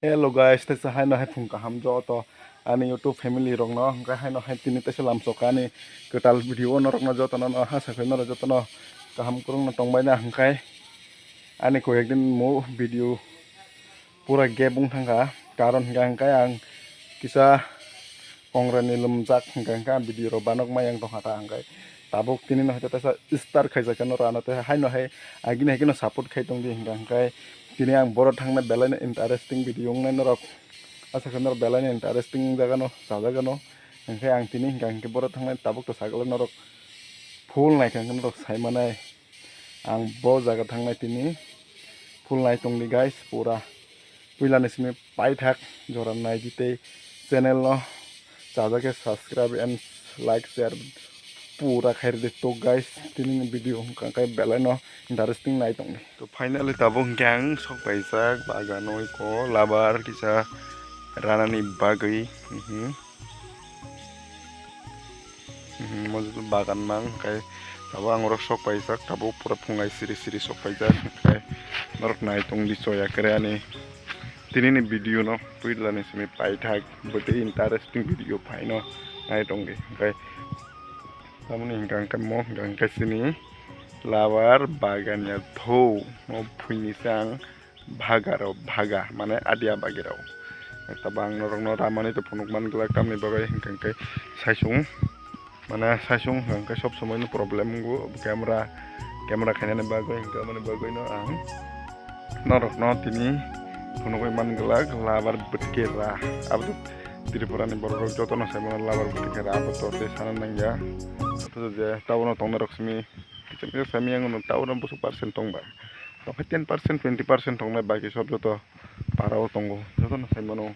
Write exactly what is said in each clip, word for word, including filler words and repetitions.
Hello guys, teisa haino hai phung kaham joto ani YouTube family rokno, hwnkhe haino hai tini teisa lamsoka ani kwtal video o norokno jotono no hasa khe norok jotono kaham kwrwngno tongbaina, hwnkhe ani koyekdin mo video pura gap wng thangkha, karon hwnkhe hwnkhe ang kisa kongrani lumjak hwnkhe hwnkhe ang video rok banok mayang tongkha ta hwnkhe. Tabuk tini no hai teisa start khaijak khe norok ano tei haino hai agini hai kheno support khai tongdi hwnkhe hwnkhe tini ang boro thangnai belai no interesting video wngnai norok. Asa khe norok belai no interesting jaga no chajak ano. Hwnkhe ang tini hwnkhe hwnkhe boro thangnai tabuk to sagala norok full naikha hwnkhe norok sai manai. Ang bo jaga thangnai tini full nai tongdi guys, pura puilani simi paithak jora naidi tei channel no chajak khe subscribe and like share pura khairidi tok guys. Tini ni video hwnkhe belai no interesting nai tongdi. To finally tabuk hwnkhe ang sok paijak bagan o iko labar kisa ranani bagwi. Mhm. Mhm, mo bagan mang hwnkhe tabuk ang oro sok paijak, tabuk pura phungai siri siri sok paijak, hwnkhe norok nai tongdi choya kre ani tini ni video no puilani simi paithak, bwtwi interesting video phaino nai tongdi, hwnkhe tamoni hwnkha hwnkhe mo hwnkha hwnkhe chini labar bagan ya thou no phuini se ang. Bhaga rok, bhaga, mane adia bagi rok. Tabang norok no ramani to phunuk man glak tamni bagwi hwnkhe hwnkhe saisung, mane saisung hwnkhe sob somoi no problem wngo camera, camera khainani bagwi hwnkhe aboni bagwi no ang norok no tini phunugwi man glak labar bwtike ra. Abo to Tripura ni borok rok joto no sai mano labar bwtike ra, abo to tei sana nangya. Abo to je tabuk no tongnai rok simi Kisa misa sami yang no town o busu percent tong ba. Tong khe ten percent, twenty percent tong nai, baki sob joto para o tongo. Joto no sai mano.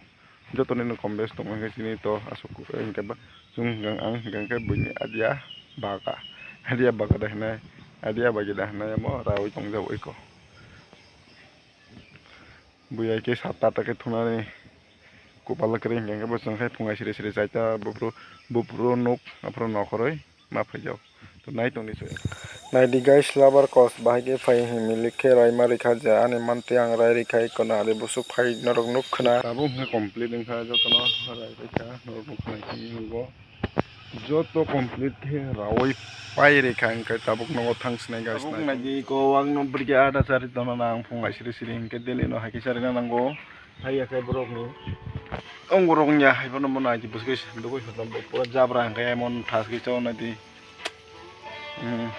Joto ni no kom bes tong khe chini to asuk khe hwnkhe ba chwng hwnkhe ang hwnkhe buini adia baga. Adia baga da hinai. Adia bagi da hinai mo rawi tong jabo iko. Buya khe sat ta ta khe thunani kopal kwrwi hwnkhe bo chwng khe phungai siri siri chaita bufru bufru nuk aphuru nokhorwi ma phaijao. To nai tongdi se. Naidi guys, labar kos bahai khe phai himili khe raima rikha je ani mantwi ang rai rikha ikono ari busuk phai norok nuk khna. Tabuk hwnkhe complete wngkha jotono rai rikha norok nuk khna khe nukgo. Joto complete khe rawi pai rikha hwnkhe tabuk nogo thang sinai guys. Tabuk naidi ko wangno brikhe ada chari tono nang phung ai siri siri hwnkhe daily no hai khe charina nango. Haiya khe borokni. Ong borok wngya hai phano mano aji bwswk dugui phatar bo pura jabra hwnkhe emon thas khe chao naidi. Hmm.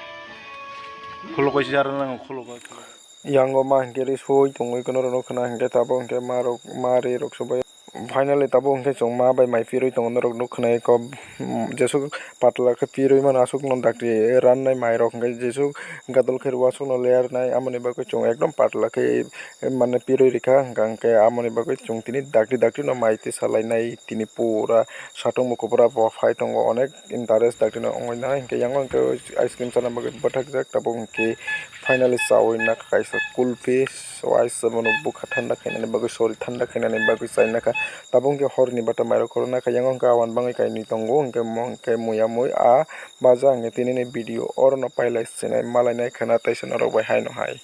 Khulukoi si jara nango, khulukoi, khulukoi. Yango ma hwnkhe ri sui tongwi kono rwno khna hwnkhe tabuk hwnkhe ma rok ma ri rok sobai. Finally tabuk hwnkhe chwng ma bai mai pirwi tongo norok nuk khna eko, hmm, jesuk patla khe pirwi mano aswk no dakti rannai mai rok hwnkhe jesuk gadol khe rw aswk no layar nai amoni bagwi chwng ekdom patla khe. Mane pirwi rikha hwnkha hwnkhe amoni bagwi chwng tini dakti dakti no mai twi salainai tini pura satung bo kwbra bo phai tongo onek interest dakti no wngwi nai hwnkhe yango hwnkhe ice cream chana bagwi bwthakjak tabuk hwnkhe finally chawi nakha kaisa kulfi so ice bono bwkha thanda khainani bagwi sori thanda khainani bagwi chai nakha tabuk hwnkhe horni bata mairok khoro nakha yango hwnkhe awan bangwi kainwi tongo hwnkhe mo hwnkhe muya mui a baja hwnkhe tinini video orono pailai sinai malainai khwna teisa norok bai haino hai.